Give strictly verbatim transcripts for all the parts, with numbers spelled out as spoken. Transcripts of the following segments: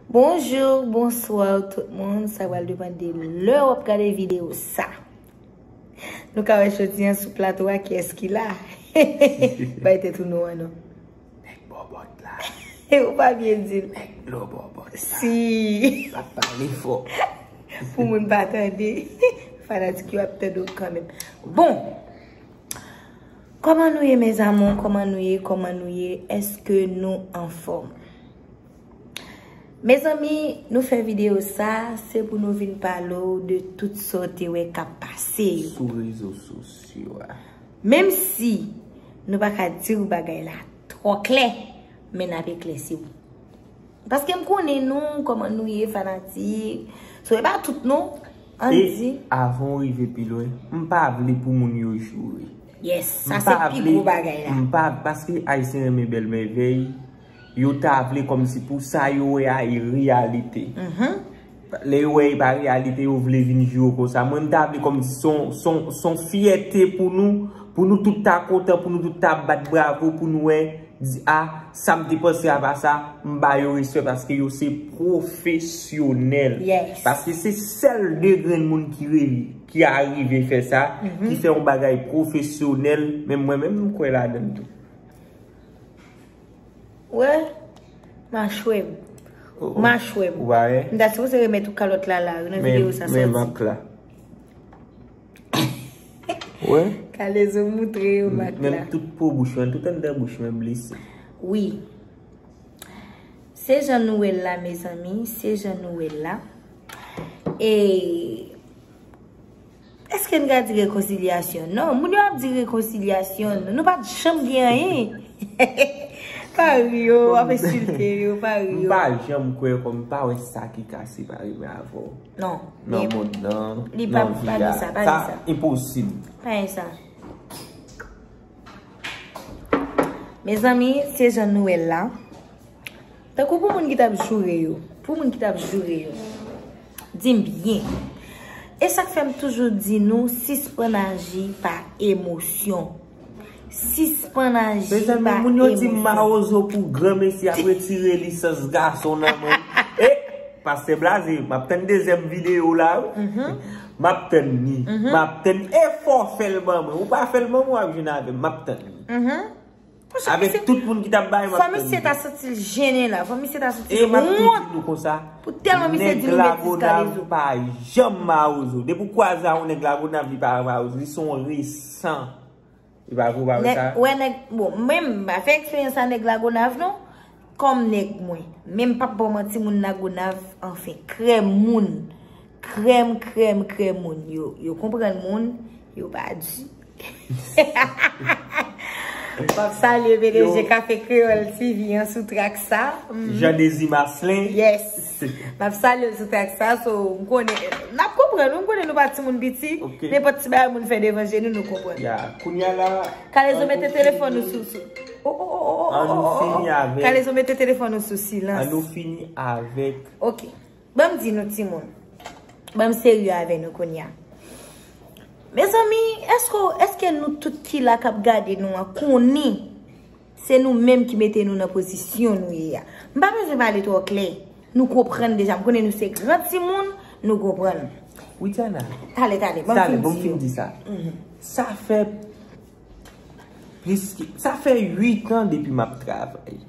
Bonjou, bonswa tout moun. Sa pral depann de lè w ap gade videyo sa. Nou ka wè jodi an sou plato a kiyès ki la. Bay tèt ou non an non. Nèg bòbòt la. Ou pa byen di l. Nèg dlo bòbòt la. Si. L ap pale fò. Pou moun pa tande. Fanatik yo ap tande w kanmenm. Bon. Kòman nou ye, mes amours? Kòman nou ye? Kòman nou ye? Èske nou anfòm? Mezanmi, nou fè videyo sa, se pou nou vin pale w de tout sa w te wè k ap pase yo. Sou rezo sosyo a. Menm si nou pa ka di w bagay la twò klè, men n ap eklèsi w. Paske m konnen nou, kòman nou ye, fanatik. So, e pa tout non. Ann di. E avan w rive pi lwen, m pa vle pou moun yo joure. Yes, sa se pi gwo bagay la. M pa, paske Ayisyen renmen bèl mèvèy, yo ta vle kòmsi pou sa yo wè a e reyalite. Lè yo wè e pa reyalite, yo vle vin joure w konsa. Mwen, m ta vle kòmsi se yon, se yon, se yon fyète pou nou, pou nou tout ta kontan, pou nou tout ta bat bravo, pou nou wè, di, a, sa m te panse a pa sa, m ba yo respè paske yo se pwofesyonèl. Yes. Paske se sèl de grenn moun ki revi, ki arive fè sa, ki fè yon bagay pwofesyonèl, men mwen menm, m kwè ladan l tou. Wè, machwè m. Oh, oh. Machwè m. Ou pa wè? M ta sipoze remèt ou kalòt la la, nan videyo sa sòti. Men, men mak la. Wè? Kalezo moutre yo mak la. Menm tout po bouch mwen, tout anndan bouch mwen blese. Wi. Se jan nou wè l la, mezanmi, se jan nou wè l la. E èske n ka di rekonsilyasyon? Non, moun yo ap di rekonsilyasyon. Nou pa t janm gen anyen. Pa ri yo, w ap ensilte yo, pa ri yo. M pa janm kwè kòm m pa wè sa ki ka separe mwen avè w. Non, nan mond lan, nan vi a. Sa enposib. Pa gen sa. Mezanmi, se jan nou wè l la. Tankou pou moun ki t ap joure yo, pou moun ki t ap joure yo, di m byen. E sa k fè m toujou di nou, sispann aji pa emosyon. Sispann aji pa emosyon. Mezanmi, moun yo di m mawozo pou granmesi ap retire lisans gason nan men. E, Pastè Blaze, m ap tann dezyèm videyo w la, wi. M ap tann li. M ap tann li. E fò w fè l ban mwen. Ou pa fè l ban mwen, w ap jwenn avè m. M ap tann li. Avèk tout moun ki t ap bay, m ap tann li. Fò misye ta santi l jennen la. Fò misye ta santi l wont. E m ap tou di nou konsa, pou tèlman misye di nou betiz Kalezo. Nèg Lagonav pa janm mawozo. Depi w kwaze a yon nèg Lagonav, li pa mawozo. Li se yon resan. Li pa vre, ou pa wè sa? Wè nèg, bon, menm, m pa fè eksperyans a nèg Lagonav, non. Kòm nèg mwen. Men m p ap ba w manti, moun Lagonav, anfen, krèm moun. Krèm, krèm, krèm moun. Yo, yo konprann moun, yo pa di. M ap salye P D G Kafe Kreyòl T V an sou trak sa. Jean Désir Marcelin. Yes. M ap salye l sou trak sa, so, m konnen, n ap konprann, wi, m konnen nou pa timoun piti, nenpòt ti bagay moun fè devan je nou, nou konprann. Ya, kounye a la, Kalezo mete telefòn ou sou, sou. Oh, oh, oh, oh, oh, oh, oh. Kalezo mete telefòn ou sou silans. An nou fini avèk. Ok. Ban m di nou, timoun. Ban m serye avè nou kounye a. Mezanmi, èske, èske nou tout ki la k ap gade nou an konnen se nou menm ki mete nou nan pozisyon nou ye a? M pa bezwen pale twò klè. Nou konprann deja. M konnen nou se gran timoun, nou konprann. Widiana. Tale, tale, ban m fin di yo. Sa fè plis ke, sa fè uit an depi m ap travay.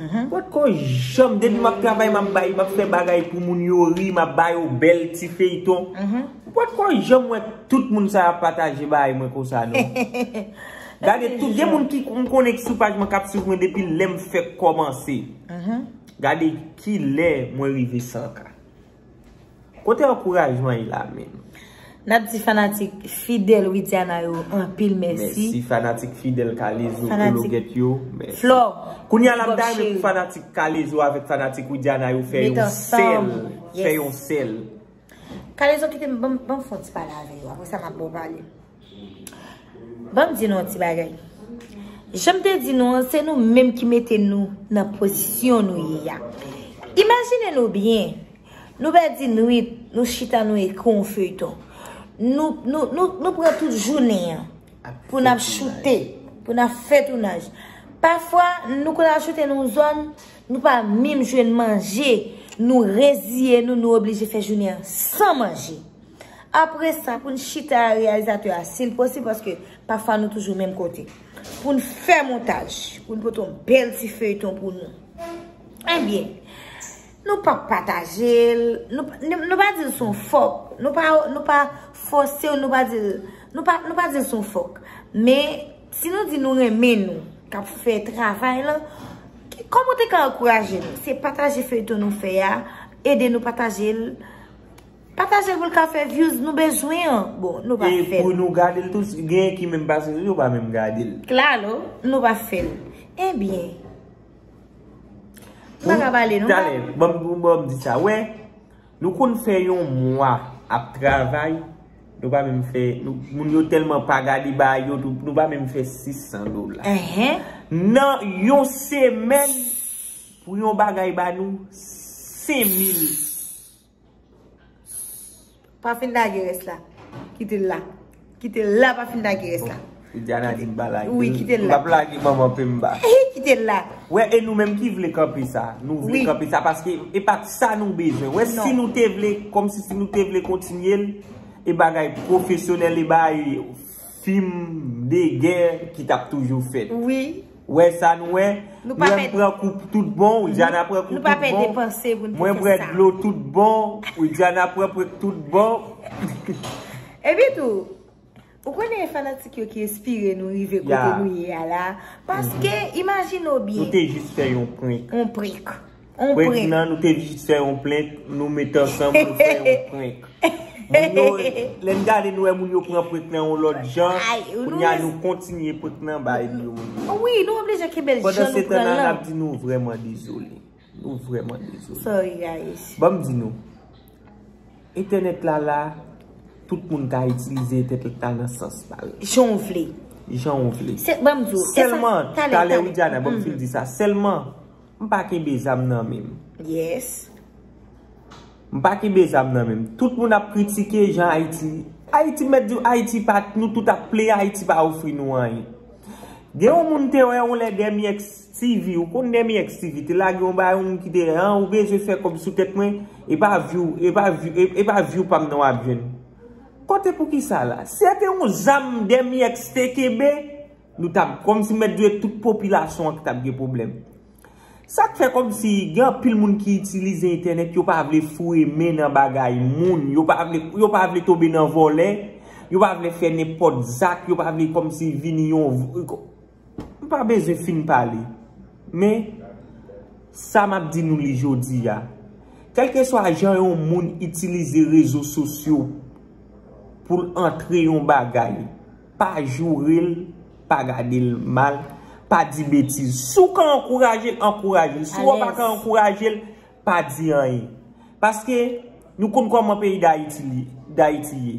Mwen potko janm, depi m ap travay, m ap bay, m ap fè bagay pou moun yo ri, m ap ba yo bèl ti feyton. Mwen potko janm wè tout moun sa yo ap pataje bagay mwen konsa, non. Gade tout, gen moun ki m konnen ki sou paj mwen k ap swiv mwen depi lè m fèk kòmanse. Gade kilè mwen rive san K. Kote ankourajman ye la menm? N ap di fanatik fidèl Widiana yo anpil mèsi. Mèsi fanatik fidèl Kalezo, Ologèt yo, mèsi. Flò, kounye a la m ta renmen pou fanatik Kalezo avèk fanatik Widiana yo fè yon sèl, fè yon sèl. Kalezo kite m, ban m, ban m fè yon ti pale avè yo, apre sa m ap ba w pale. Ban m di nou yon ti bagay. Jan m te di nou an, se nou menm ki mete nou nan pozisyon nou ye a. Imajine nou byen, nou pèdi nwit, nou chita nou ekri yon feyton. Nou, nou, nou, nou pran tout jounen an pou n ap choute, pou n ap fè tounaj. Pafwa, nou konn al choute nan yon zòn, nou pa menm jwenn manje. Nou reziye nou, nou oblije fè jounen an san manje. Apre sa, pou n chita a reyalizatè a, si l posib, paske pafwa nou toujou menm kote. Pou n fè montaj, pou n pote yon bèl ti feyton pou nou. Ebyen, nou pa pataje l, nou, nou, nou pa di l se yon fòk, nou pa, nou pa fòse w, nou pa di l, nou pa, nou pa di l se yon fòk. Men, si nou di nou renmen nou, k ap fè travay lan, ki- kòman w te ka ankouraje nou? Se pataje feyton nou fè a, ede nou pataje l. Pataje l pou l ka fè views nou bezwen an. Bon, nou pa E fè pou l. nou gade l tou, genyen ki menm pase sou yo, pa menm gade l. Klalo, nou pa fè l. Ebyen, m pa ka pale, nou pa Talè, ban m, ban m di sa. Wè, nou konn fè yon mwa ap travay, nou pa menm fè, nou, moun yo tèlman pa gade bagay yo, tou, nou pa menm fè sis san dola. Enhen. Nan yon semèn, pou yon bagay ba nou senk mil. Pa fin lage rès la. Kite l la. Kite l la, pa fin lage rès la. Widiana di m pa lage. Wi, kite l la. M p ap lage manman Pemba. Kite l la. Wè, e nou menm ki vle kanpe sa. Nou vle Wi. kanpe sa paske e pa t sa nou bezwen. Wè, si Non. nou te vle, kòmsi si nou te vle kontinye l, e bagay pwofesyonèl, e bagay fim de gè ki t ap toujou fèt. Wi. Wè sa nou wè? Nou pa Mwen pè- pran kou tout bon, Widiana pran kou Nou pa tout pè bon. depanse pou n te Mwen fè pran sa. dlo tout bon, Widiana pran pran tout bon. Epi tou, ou konnen e fanatik yo ki enspire nou rive kote Ya. nou ye a la. Paske, imajine w byen. Nou te jis fè yon prank. Yon prank. Yon Prank prank. nan, nou te jis fè yon prank, nou met ansanm, nou fè yon prank. Moun yo, lè n gade nou wè moun yo pran prank nan yon lòt jan, Ay, nou kounye a res- nou kontinye prank nan bay nou. Wi, nou oblije kenbe l Pandan jan se nou tan pran nan, n lan. ap di nou vrèman dezole. Nou vrèman dezole. Sorry, guys. Ban m di nou, entènèt la la, tout moun ka itilize entènèt la nan sans pa yo. Jan w vle. Jan w vle. Se, ban m di w, e sa, Sèlman, talè, talè talè. Widiana, ban m Mhm. fin di sa. Sèlman, m pa kenbe zam nan men m. Yes. M pa kenbe zam nan men m. Tout moun ap kritike jan Ayiti. Ayiti, m mèt di w, Ayiti pa, nou tout ap plenyen, Ayiti pa ofri nou anyen. Gen yon moun te wè yon lè Demi X T V, ou konn Demi X T V, te lage yon bagay, yon moun ki te, an, ou bezwen fè kòb sou tèt mwen, e pa view, e pa view, e, e pa view pa m nan w ap jwenn. Kote pou ki sa la? Si se te yon zam Demi X te kenbe, nou t ap, kòmsi m mèt di w, tout popilasyon an ki t ap gen pwoblèm. Sa k fè kòmsi gen anpil moun ki itilize entènèt, yo pa vle foure men nan bagay moun, yo pa vle, yo pa vle tonbe nan vòlè, yo pa vle fè nenpòt zak, yo pa vle kòmsi vini yon, m pa bezwen fin pale. Men, sa m ap di nou li jodi a, kèlkeswa jan yon moun itilize rezo sosyo pou l antre yon bagay, pa joure l, pa gade l mal, pa di betiz. Si w ka ankouraje l, ankouraje l. Si w pa ka Alèz. ankouraje l, pa di anyen. Paske nou konn kòman peyi Dayiti li, Dayiti ye.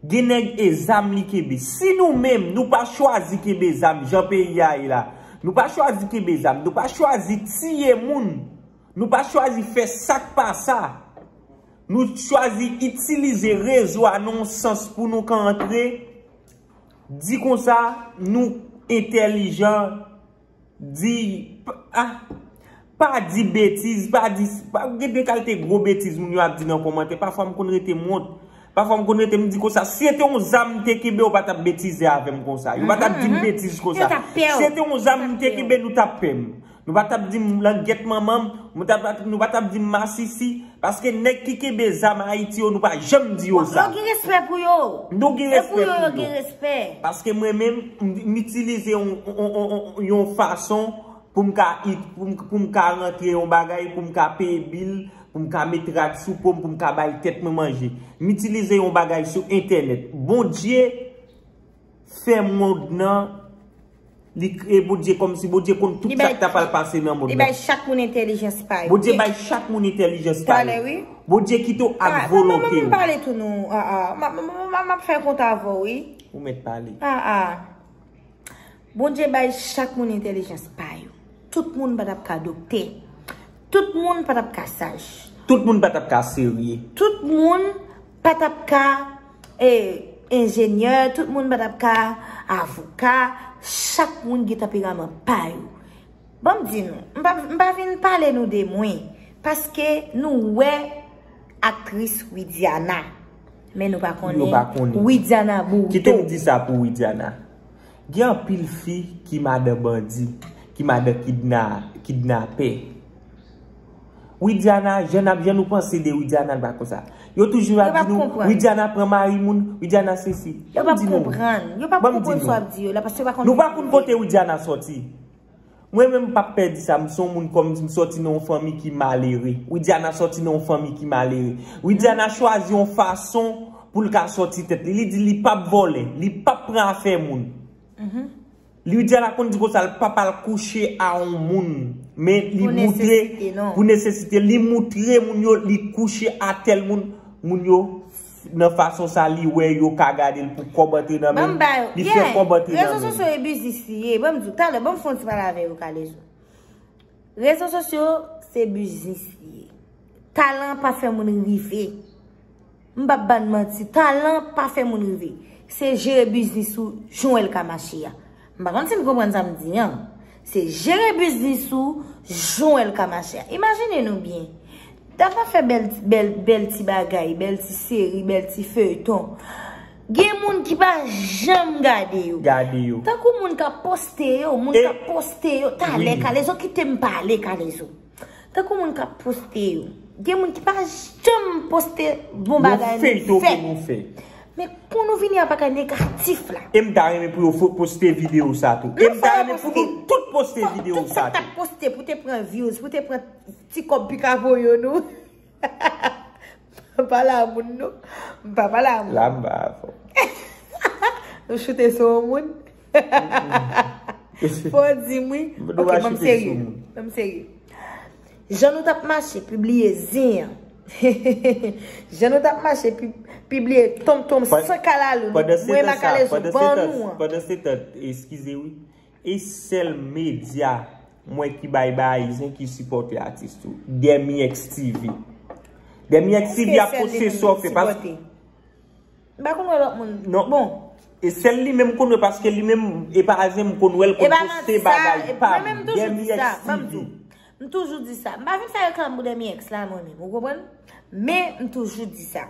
Gen nèg e zam li kenbe. Si nou menm, nou pa chwazi kenbe zam jan peyi a ye la, nou pa chwazi kenbe zam, nou pa chwazi tiye moun, nou pa chwazi fè sa k pa sa, nou chwazi itilize rezo a nan yon sans pou nou ka antre, di konsa, nou entèlijan, di, p-, ah, pa di betiz, pa di, pa, gen de kalite gwo betiz moun yo ap di nan kòmantè. Pafwa m konn rete m wont. Pafwa m konn rete m di konsa, si se te yon zam m te kenbe, yo pa t ap betize avè m konsa. Yo pa t ap di m Mhm, mhm. betiz konsa. Yo t ap pè w. Si se te yon zam m te kenbe, nou t ap pè m. Nou pa t ap di m langyèt manman m, nou pa t ap, nou pa t ap di m masisi, paske nèg ki kenbe zam Ayiti yo, nou pa janm di yo Bon, sa. yo gen respè pou yo. Nou gen E respè pou yo, pou yo yo. gen respè. Paske mwen menm, m, m itilize yon, yon, yon, yon, yon fason pou m ka it-, pou m, pou m ka rantre yon bagay, pou m ka peye bil, pou m ka met rad sou po m, pou m ka bay tèt mwen manje. M itilize yon bagay sou entènèt. Bondye fè mond nan, li kreye Bondye kòmsi Bondye konn tout Li sa bay, k ta pral pase nan mond li nan. bay chak moun entèlijans pa yo. Bondye bay chak moun entèlijans pa Talè, yo. wi. Bondye kite w ak Pa, pa, volonte m w. pale tou non. Ah, ah. M, m, m, m, m ap fè kont avè w, wi. Ou mèt pale. Ah, ah. Bondye bay chak moun entèlijans pa yo. Tout moun pa t ap ka doktè. Tout moun pa t ap ka saj. Tout moun pa t ap ka serye. Tout moun pa t ap ka, eh, enjenyè. Tout moun pa t ap ka avoka. Chak moun gen tanperaman pa yo. Ban m di nou, m pa, m pa vin pale nou de mwen. Paske nou wè aktris Widiana. Men nou pa konnen Widiana Burrito. Kite m di sa pou Widiana. Gen anpil fi ki madan bandi, ki madan kidna, kidnapè. Widiana, jan ap jan nou panse de Widiana, l pa konsa. Yo toujou ap di nou, Widiana pran mari moun, Widiana sesi. Yo p ap konprann. Yo p ap konprann sa w ap di yo la, paske yo pa konn. Nou pa konn kote Widiana sòti. Mwen menm m p ap pè di sa, m se yon moun kòm m sòti nan yon fanmi ki malere. Widiana sòti nan yon fanmi ki malere. Widiana chwazi yon fason pou l ka sòti tèt li. Li di li p ap vòlè, li p ap pran afè moun. Widiana konn di konsa l p ap al kouche a yon moun. Men li moutre pou nesesite, li moutre moun yo li kouche a tèl moun. Moun yo nan fason sa li wè yo ka gade l pou kòb antre nan men l. Li fè kòb antre nan men l. Rezo sosyo e biznis li ye. Ban m di w, talè, ban m fè yon ti pale avè yo, Kalezo. Rezo sosyo se biznis li ye. Talan pa fè moun rive. M p ap ba n manti, talan pa fè moun rive. Se jere biznis ou jan w wè l ka mache a. M pa konn si n konprann sa m di an. Se jere biznis ou jan w wè l ka mache a. Imajine nou byen. Dava fè bèl, bèl, bèl ti bagay, bèl ti seri, bèl ti feyton. Gen moun ki pa janm gade yo. Gade yo. Tankou moun k ap poste yo, moun k ap poste yo. Talè, Kalezo, kite m pale, Kalezo. Tankou moun k ap poste yo. Gen moun ki pa janm poste bon bagay nou fè. Men pou nou vini a bagay negatif la. E m ta renmen pou yo poste videyo sa tou. E m ta renmen pou nou tout poste videyo sa tou. Tout sa k t ap poste pou te pran views, pou te pran ti kòb pika pou yo nou. M pa pale a moun non. M pa pale a moun. La m pa avè w. Nou choute sou yon moun. Fò w di m wi. Ok, ban m serye. Ban m serye. Jan nou t ap mache pibliye zen an. Jan nou t ap mache pibliye tonmtonm san kalalou. Mwen makalezo ban nou an. Pandan se tan, eskize wi. E sèl medya mwen ki bay bay zen ki sipòte atis tou. Dèmyèks TV. Dèmyèks TV ap poste sa w fè paske M pa konn wè lòt moun. Non. Bon. E sèl li menm m konn wè paske li menm e pa zen m konn wè l konn poste bagay pa m. Dèmyèks TV. M toujou di sa. M pa vin fè reklam pou Dèmyèks la mwen menm. Ou konprann? Men m toujou di sa.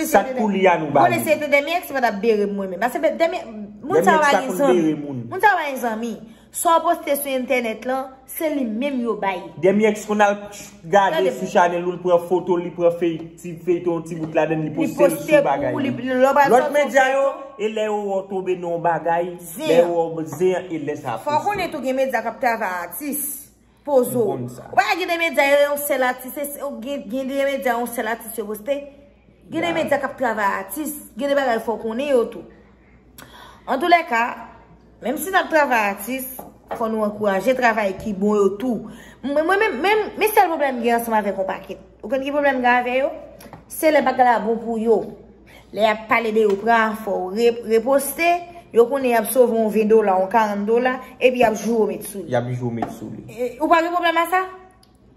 Sa k pou li a nou ba li. Konnen se te Dèmyèks pa t ap bere m mwen menm. Paske Dèmyèks, moun sa yo pa gen zanmi. Moun sa yo pa gen zanmi. Sa w poste sou entènèt lan, se li menm yo bay. Dèmyèks konn al gade sou chanèl ou, li pran foto, li pran fey, ti feyton, yon ti bout ladan l, li poste l sou bagay li. Lòt medya yo, e lè yo wè w tonbe nan yon bagay, lè yo wè w zen an, e lè sa poste. Fò w konnen tou gen medya k ap travay atis. Poze w. Ou pa gen de medya, e yon sèl atis, gen de medya, yon sèl atis yo poste. Gen de medya k ap travay atis, gen de bagay fò w konnen yo tou. Antoulèka, menm si n ap travay atis, fò nou ankouraje travay ki bon yo tou. Mwen, mwen menm, menm, men sèl pwoblèm m gen ansanm avèk yon pakèt. Ou konn ki pwoblèm m gen avè yo? Se lè bagay la bon pou yo. Lè y ap pale de yo, pran afè w, re, reposte, yo konnen y ap sove yon ven dola, yon karant dola, epi y ap joure w met sou li. Y ap joure w met sou li. E, ou pa gen pwoblèm a sa?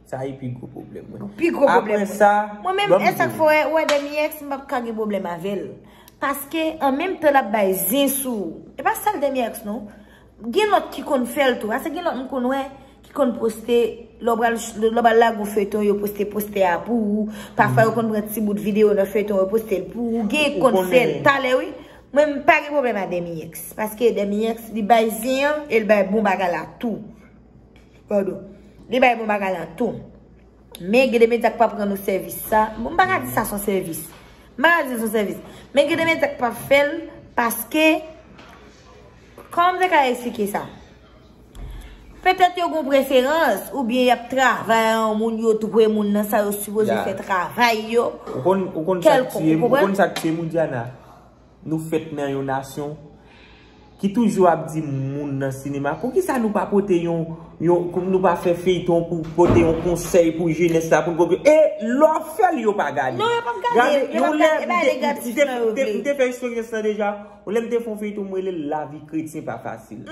Sa e pi gwo pwoblèm mwen. Pi gwo pwoblèm mwen. Apre sa, mwen menm, e sa k fè w wè, w wè Dèmyèks, m p ap ka gen pwoblèm avè l. Paske, an menm tan l ap bay zen sou ou. E pa sèl Dèmyèks, non. Gen lòt ki konn fè l tou. Paske gen lòt m konn wè ki konn poste, lè w pral, lè w pral lage yon feyton, yo poste postè a pou ou. Pafwa, yo konn pran ti bout videyo nan feyton, yo poste l pou ou. Gen k konn fè l. Talè, wi. Mwen, m pa gen pwoblèm ak Dèmyèks. Paske Dèmyèks, li bay zen an, e l bay bon bagay la tou. Padon. Li bay bon bagay la tou. Men gen de medya k p ap rann ou sèvis sa. Bon, m pa ka di sa se yon sèvis. M pa ka di se yon sèvis. Men gen de medya k p ap fè l paske, kòman m te ka eksplike sa? Petèt yo gen preferans, oubyen y ap travay a yon moun, yo dwe moun nan sa yo sipoze fè travay yo. Ou konn, ou konn sa k tiye m, ou konn sa k tiye m, Widiana? Nou fèt nan yon nasyon ki toujou ap di moun nan sinema, poukisa nou pa pote yon, yon, nou pa fè feyton pou pote yon konsèy pou jenès la, pou n konprann. E lè w fè l, yo pa gade. Non, yo p ap gade. Gade, yo p ap gade. E pa negatif non yo vle. M te fè eksperyans lan deja. Yon lè m te fè yon feyton, m rele l Lavi kretyen pa fasil.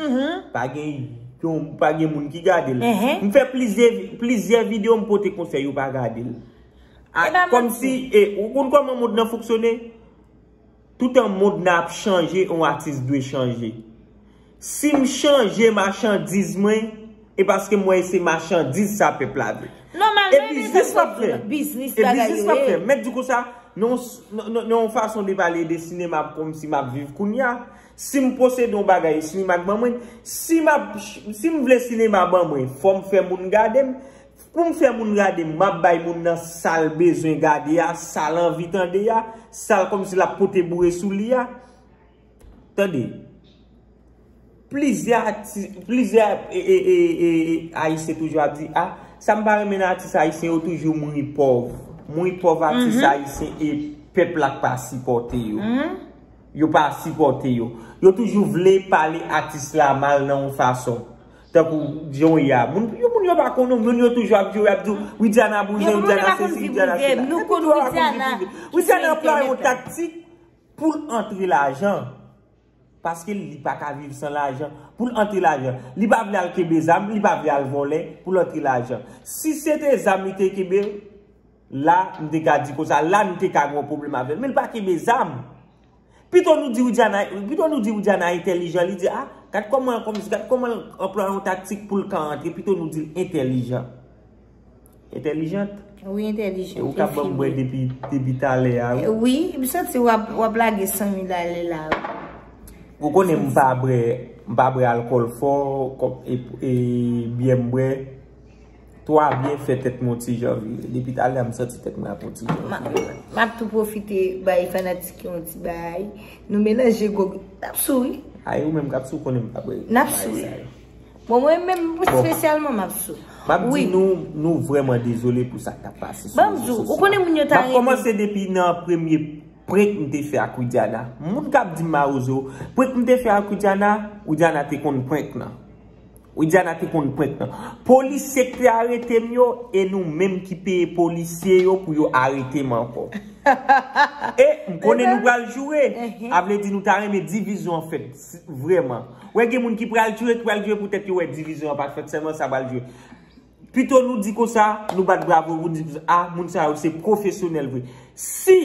Pa gen yon, pa gen moun ki gade l. M fè plizyè, plizyè videyo, m pote konsèy, yo pa gade l. Kòmsi, e, ou konn kòman mond nan fonksyone? Toutan mond nan ap chanje, yon atis dwe chanje. Si m chanje machandiz mwen, e paske m wè se machandiz sa pèp la vle. E biznis m ap fè. Biznis, e bagay biznis yo m ap fè. Mèt di konsa, nan yon fason de pale de sinema kòmsi m ap viv kounye a. Si m posede yon bagay, sinema k ban mwen, si m ap, si m vle sinema ban mwen, fò m fè moun gade m. Pou m fè moun gade m, m ap bay moun nan sa l bezwen gade a, sa l anvi tande a, sa l kòmsi l ap pote boure sou li a. Tande. Plizyè ati-, plizyè, e, e, e, e, e, Ayisyen toujou ap di, a, sa m pa renmen nan atis ayisyen yo toujou mouri pòv. Mouri pòv atis ayisyen e pèp la k pa sipòte yo. Yo pa sipòte yo. Yo toujou vle pale atis la mal nan yon fason. Tankou John ya. Moun, yo, moun yo pa konn, moun yo toujou ap jwe, ap di, Widiana brize, Widiana sesi, Widiana sela. Nou konn Widiana. Widiana anplwaye yon taktik pou l antre lajan. Paske li pa ka viv san lajan. Pou l antre lajan. Li pa vle al kenbe zam, li pa vle al vòlè pou l antre lajan. Si se te zam li te kenbe, la, m te ka di konsa, la, m te ka gen yon pwoblèm avè l. Men l pa kenbe zam. Pito nou di Widiana, pito nou di Widiana entèlijan, li di, a, gad kòman, kòman, gad kòman l anplwaye yon taktik pou l ka antre, pito nou di l entèlijan. Entèlijant. Wi, entèlijant. E ou k ap ban m bwè depi, depi talè a, wi. Wi, m santi w ap, w ap lage san mil ale la, wi. Ou konnen m pa bwè, m pa bwè alkòl fò, kòm, e, e, byè m bwè. Twa byen fè tèt mwen yon ti jan vire. Depi talè a, m santi tèt mwen ap yon ti jan vire. M ap tou pwofite bay fanatik yo yon ti bay. Nou melanje gwo. N ap sou, wi. Ay, ou menm k ap sou konnen m pa bwè. N ap sou, wi. Bon, mwen menm, espesyalman, m ap sou. M ap di nou, nou vrèman dezole pou sa k t ap pase sou rezo sosyo. Ban m di w, ou konnen moun yo ta rete. M ap kòmanse depi nan premye prank m te fè ak Widiana. Moun k ap di m mawozo, prank m te fè ak Widiana, Widiana te konn prank nan. Widiana te konn prank nan. Polisye k te arete m yo, e nou menm ki peye polisye yo pou yo arete m ankò. E m konnen nou pral joure. A vle di nou ta renmen divizyon an fèt, vrèman. Wè gen moun ki pral joure, ki pral joure poutèt yo wè divizyon an pa t fèt, sèlman sa pral joure. Pito nou di konsa, nou bat bravo, nou di, a, moun sa yo se pwofesyonèl vre. Si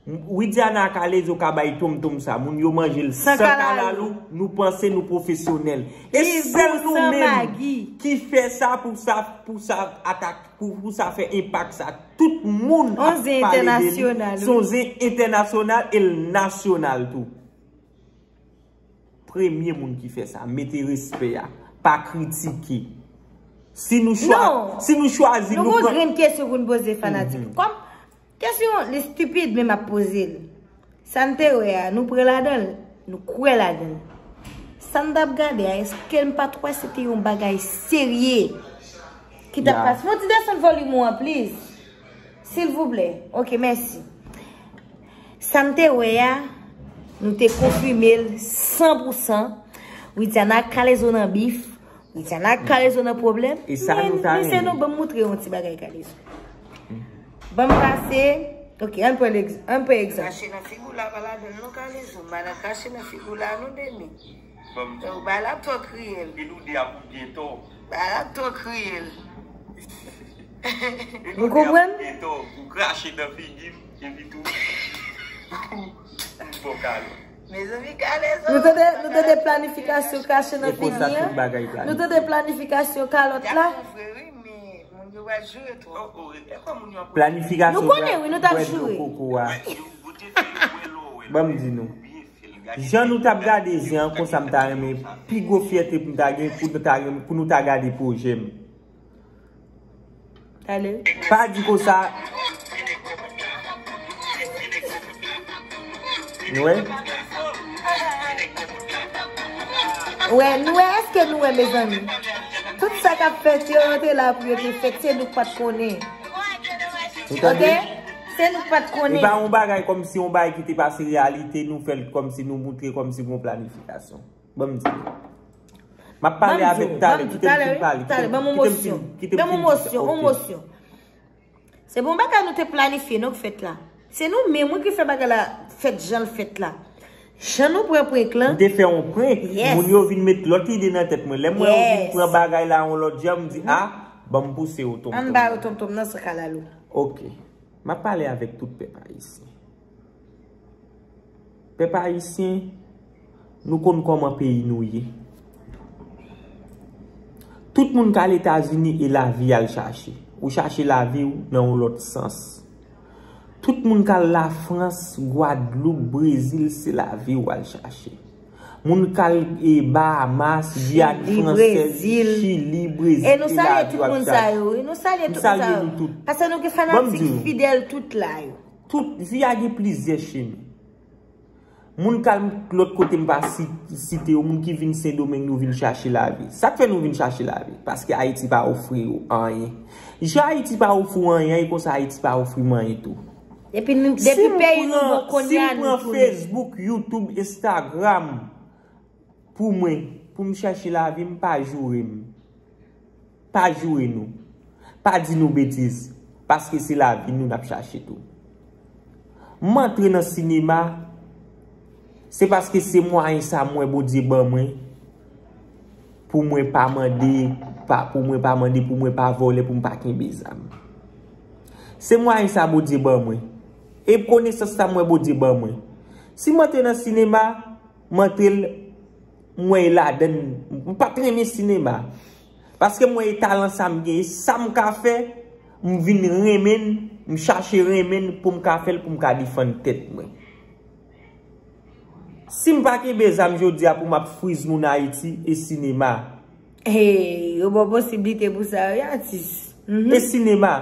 Widiana ak Alezo ka bay tonmtonm sa, moun yo manje l san kalalou, nou panse nou pwofesyonèl. E sèl nou menm ki fè sa pou sa, pou sa atak, pou, pou sa fè enpak sa. Tout moun ap pale de li. Se yon zen entènasyonal e l nasyonal tou. Premye moun ki fè sa, mete respè a, pa kritike. Si nou chwa-, si nou chwazi, nou pran. Nou gon grenn kesyon pou n poze fanatik. Kòm kesyon li stipid, men m ap poze l. Sa n te wè a, nou pran ladan l, nou kwè ladan l. Sa n t ap gade a, èske n pa t wè se te yon bagay serye ki t ap pase? Fon ti desann volim ou an, please. Silvouplè. Ok, mèsi. Sa n te wè a, nou te konfime l san pou san. Widiana ak Kalezo nan bif. Widiana ak Kalezo nan pwoblèm. E sa nou ta renmen. Men, mesye, non, ban m montre yon ti bagay Kalezo. Ban m pase. Ok, ann pran egz-, ann pran egzanp. Krache nan figi w la, pa ladan l non, Kalezo. M pa nan krache nan figi w la non, Deni. Ou bay la twò kriyèl. Bagay la twò kriyèl. Ou konprann? Ou krache nan figi m, epi tou. Ou fè kale. Mezanmi, Kalezo. Nou tande, nou tande planifikasyon krache nan figi an? Nou tande planifikasyon kalòt la? Planifikasyon bwè dlo koko a. Ban m di nou. Jan nou t ap gade zen an, konsa m ta renmen, pi gwo fyète pou m ta gen, pou nou ta gen, pou nou ta gade pwojè m. Pa di konsa. Nou wè? Wè, nou wè, èske nou wè, mezanmi? Tout sa k ap fèt yo, yo te la pou yo te fèt, se nou k pa t konnen. Ou tande? Ok? Se nou k pa t konnen. E pa yon bagay kòmsi yon bagay ki te pase reyalite, nou fè l kòmsi nou moutre kòmsi gon planifikasyon. Ban m di. M ap pale avèk talè, kite m fin pale, kite m, kite m fin, kite m fin di sa. Ok. Ban m yon mosyon, yon mosyon. Se pa yon bagay nou te planifye, non, k fèt la. Se nou menm, wi, ki fè bagay la fèt jan l fèt la. Jan nou pran prank lan. Nou te fè yon prank, moun yo vin met lòt ide nan tèt mwen. Lè m wè yo vin pran bagay la yon lòt jan, m di, a, ban m pouse yo tonmtonm. Ann ba yo tonmtonm nan san kalalou. Ok. M ap pale avèk tout pèp ayisyen. Pèp ayisyen, nou konn kòman peyi nou ye. Tout moun k al Etazini e lavi y al chache. Ou chache lavi w nan yon lòt sans. Tout moun k al Lafrans, Gwadloup, Brezil, se lavi w al chache. Moun k al e Bahamas, Giyàn Fransèz, Chili, Brezil, e nou salye tout moun sa yo, wi. Nou salye tout moun sa yo. Paske nou gen fanatik fidèl tout la yo. Tout vi a gen plizyè chemen. Moun k al lòt kote m pa si- site yo, moun ki vin Sendomeng, nou vin chache lavi. Sa k fè nou vin chache lavi? Paske Ayiti pa ofri yo anyen. Jan Ayiti pa ofri w anyen, e konsa Ayiti pa ofri m anyen tou. Depi nou, depi peyi nou bon kounye a, nou tounen. Si m pran Facebook, YouTube, Instagram, pou mwen, pou m chache lavi m, pa joure m. Pa joure nou. Pa di nou betiz. Paske se lavi nou n ap chache tou. M antre nan sinema, se paske se mwayen sa m wè Bondye ban mwen, pou mwen pa mande, pa, pou mwen pa mande, pou mwen pa vòlè, pou m pa kenbe zam. Se mwayen sa Bondye ban mwen. E konesans sa m wè Bondye ban mwen. Si m antre nan sinema, m antre l, m wè e ladann, m pa t renmen sinema. Paske m wè e talan sa m gen, e sa m ka fè, m vin renmen l, m chache renmen l pou m ka fè l, pou m ka defann tèt mwen. Si m pa kenbe zam jodi a pou m ap friz moun Ayiti, e sinema. Hey, yo ba w posiblite pou sa, wi, atis. Mhm. E sinema.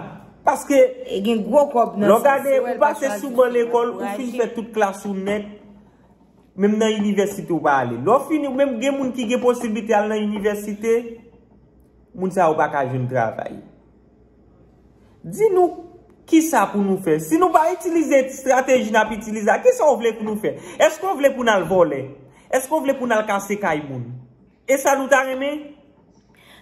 Paske, e gen gwo kòb nan lè w gade, ou pase sou ban lekòl, ou fin fè tout klas ou nèt, menm nan inivèsite ou pa ale. Lè w fini, menm gen moun ki gen posiblite al nan inivèsite, moun sa yo pa ka jwenn travay. Di nou, kisa pou nou fè? Si nou pa itilize estrateji n ap itilize a, kisa w vle pou nou fè? Èske w vle pou n al vòlè? Èske w vle pou n al kase kay moun? E sa nou ta renmen?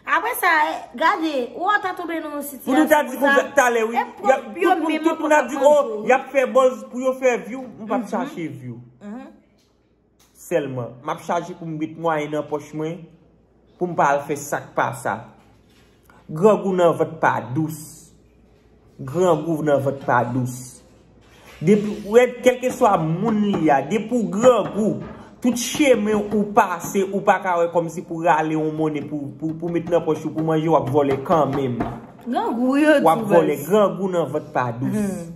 Apre sa, eh, gade, ou ta tonbe nan yon sitiyasyon konsa. Pou nou ta di konsa talè, wi. E pwòp yo menm ankò k ap manje w. Tout moun ap di, oh, y ap fè buzz pou yo fè view. M p ap chache view. Mhm. Sèlman, m ap chache pou m met mwayen nan pòch mwen, pou m pa al fè sa k pa sa. Grangou nan vant pa dous. Grangou nan vant pa dous. Depi, ou wè, kèlkeswa moun li a, depi w grangou, tout chemen ou pase, ou pa ka wè kòmsi pou rale yon monnen pou, pou, pou met nan pòch ou, pou manje, w ap vòlè kanmenm. Grangou, wi, yo di w ap vòlè, grangou nan vant pa dous. Hmm.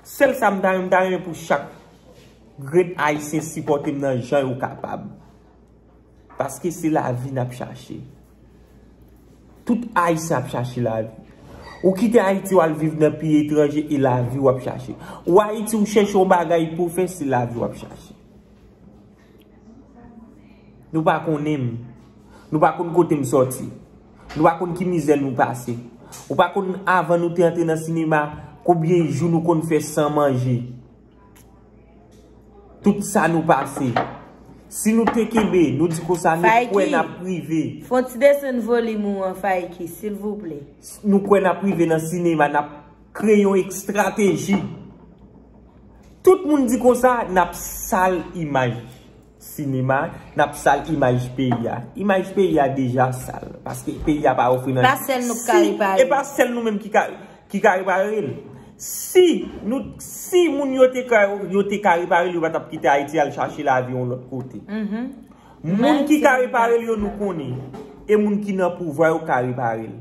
Sèl sa m ta renmen, m ta renmen pou chak grenn Ayisyen sipòte m nan jan yo kapab. Paske se lavi n ap chache. Tout Ayisyen ap chache lavi. Ou kite Ayiti, w al viv nan peyi etranje, e lavi w ap chache. Ou Ayiti, ou chèche yon bagay pou w fè, se lavi w ap chache. Nou pa konnen m. Nou pa konn kote m sòti. Nou pa konn ki mizè nou pase. Ou pa konn, avan nou te antre nan sinema, konbyen jou nou konn fè san manje. Tout sa nou pase. Si nou te kenbe, nou di konsa, nou kwè n ap rive. Fè yon ti desann volim ou an, Fayki, silvouplè. Nou kwè n ap rive nan sinema, n ap kreye yon estrateji. Tout moun di konsa, n ap sal imaj sinema, n ap sal imaj peyi a. Imaj peyi a deja sal, paske peyi a pa ofri nan... Pa sèl nou k ka repare. E pa sèl nou menm ki ka, ki ka repare l. Si nou, si moun yo te ka, yo te ka repare l, yo pa t ap kite Ayiti al chache lavi yon lòt kote. Mhm. Moun ki ka repare l yo, nou konnen. E moun ki nan pouvwa yo ka repare l.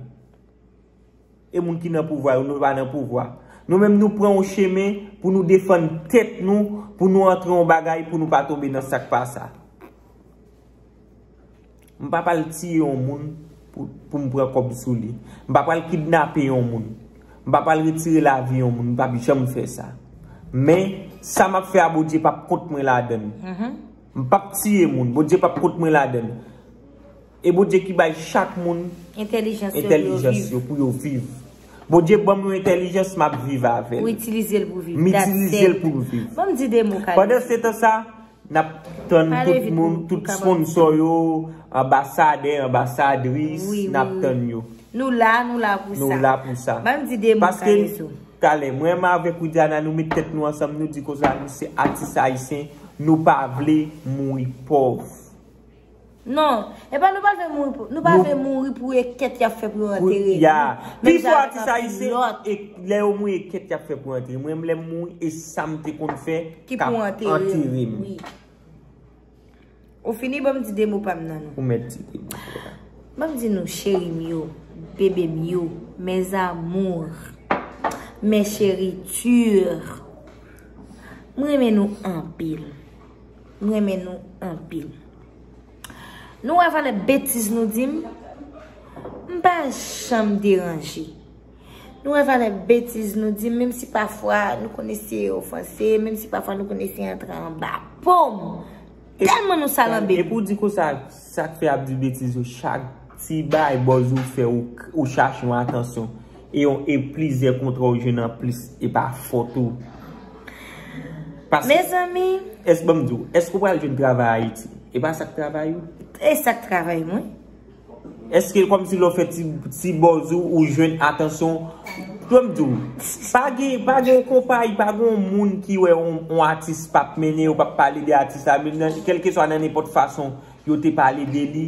E moun ki nan pouvwa yo, nou pa nan pouvwa. Nou menm, nou pran yon chemen pou nou defann tèt nou, pou nou antre yon bagay, pou nou pa tonbe nan sa k pa sa. M pa pral tiye yon moun pou, pou m pran kòb sou li. M pa pral kidnape yon moun. M pa pral retire lavi yon moun. M p ap janm fè sa. Men, sa m ap fè a, Bondye p ap kont mwen ladann. Mhm. M p ap tiye moun. Bondye p ap kont mwen ladann. E Bondye ki bay chak moun entèlijans yo pou yo viv. Bondye ban m yon entèlijans, m ap viv avè l. Ou itilize l pou viv. M itilize l pou m viv. Ban m di de mo, Kalezo. Pandan se tan sa, n ap tann tout moun, tout sponsò yo, anbasadè, anbasadris, n ap tann yo. Nou la, nou la pou sa. Nou la pou sa. Ban m di de mo, Kalezo. Paske, talè, mwen menm avèk Widiana, nou met tèt nou ansanm, nou di konsa, nou se atis ayisyen, nou pa vle mouri pòv. Non, e pa nou pa vle mouri pou, nou pa vle mouri pou e kèt y ap fè pou yo antere nou. Menm jan avèk anpil lòt. Pi fò atis ayisyen, e lè yo mouri, e kèt y ap fè pou yo antere. Mwen menm, lè m mouri, e sa m te konn fè k ap antere m. Ou fini, ban m di de mo pa m nan nou. Ou mèt di de mo pa w. Ban m di nou, cheri m yo, Bebe m yo, mes amours, mes chéritures, m renmen nou anpil. M renmen nou anpil. Nou wè valè betiz nou di m, m pa janm deranje. Nou wè valè betiz nou di m, menm si pafwa nou konn eseye ofanse, menm si pafwa nou konn eseye antre anba po m. Tèlman nou salanbe. Epi w di konsa, sa k fè y ap di betiz yo, chak ti bagay bòz ou fè, ou, ou chache yon atansyon. E yon, e plizyè kontra ou jwenn anplis, e pa fòt ou. Paske, mezanmi, èske, ban m di w, èske w pral jwenn travay Ayiti? E pa sa k travay ou? E sa k travay mwen. Èske kòmsi lè w fè ti, ti bòz ou, ou jwenn atansyon? Ban m di w, pa gen, pa gen yon konpayi, pa gen yon moun ki wè yon, yon atis p ap mennen, yo p ap pale de atis la, menm nan, kèlkeswa nan nenpòt fason yo te pale de li,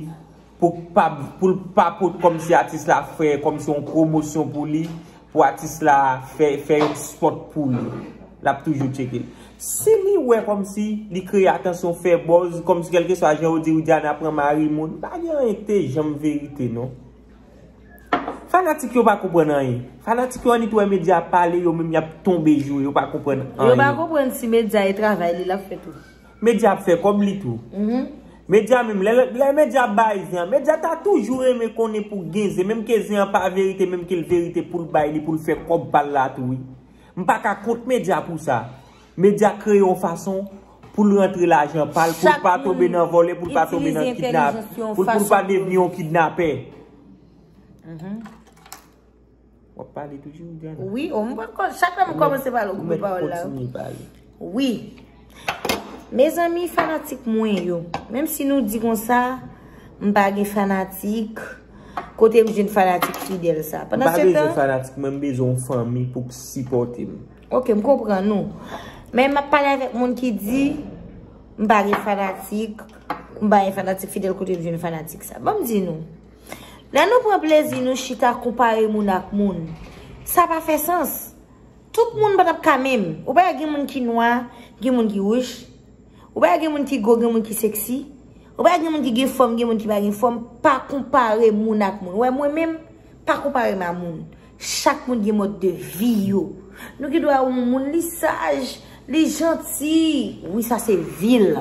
pou pa, pou l pa pot kòmsi atis la fè kòmsi yon pwomosyon pou li, pou atis la fè, fè yon spot pou li. L ap toujou tcheke l. Si li wè kòmsi li kreye atansyon, fè buzz, kòmsi kèlkeswa jan yo di Widiana pran mari moun, pa gen anyen ki te janm verite non. Fanatik yo pa konprann anyen. Fanatik yo annik wè medya ap pale, yo menm y ap tonbe jou, yo pa konprann anyen. Yo pa konprann si medya e travay li l ap fè tou. Medya ap fè kòb li tou. Medya menm, lè, lè medya ap bay zen an, medya ta toujou renmen konnen pou gen zen, menm ke zen an pa verite, menm ke l verite pou l bay li, pou l fè kòb pa l la tou wi. M pa ka kont medya pou sa. Medya kreye yon fason pou l rantre lajan pa l, pou l pa tonbe nan vòlè, pou l pa tonbe nan kidnap, pou l, pou l pa devni yon kidnapè. W ap pale toujou, Diana? Wi, o, m pa konn, chak lè m kòmanse pale, ou koupe pawòl la. Kontinye pale. Wi. Mezanmi, fanatik mwen yo, menm si nou di konsa, m pa gen fanatik, kote m jwenn fanatik fidèl sa? M pa bezwen fanatik, mwen m bezwen yon fanmi pou k sipòte m. Ok, m konprann ou. Men m ap pale avèk moun ki di, m pa gen fanatik, m pa gen fanatik fidèl, kote m jwenn fanatik sa? Ban m di nou. Lè nou pran plezi nou chita konpare moun ak moun, sa pa fè sans. Tout moun pa t ap ka menm. Ou pa wè gen moun ki nwa, gen moun ki wouch. Ou pa wè gen moun ki gwo, gen moun ki seksi. Ou pa wè gen moun ki gen fòm, gen moun ki pa gen fòm. Pa konpare moun ak moun. Ou wè mwen menm, pa konpare m a moun. Chak moun gen mòd de vi yo. Nou gen dwa wè yon moun li saj, li janti. Wi, sa se vi l.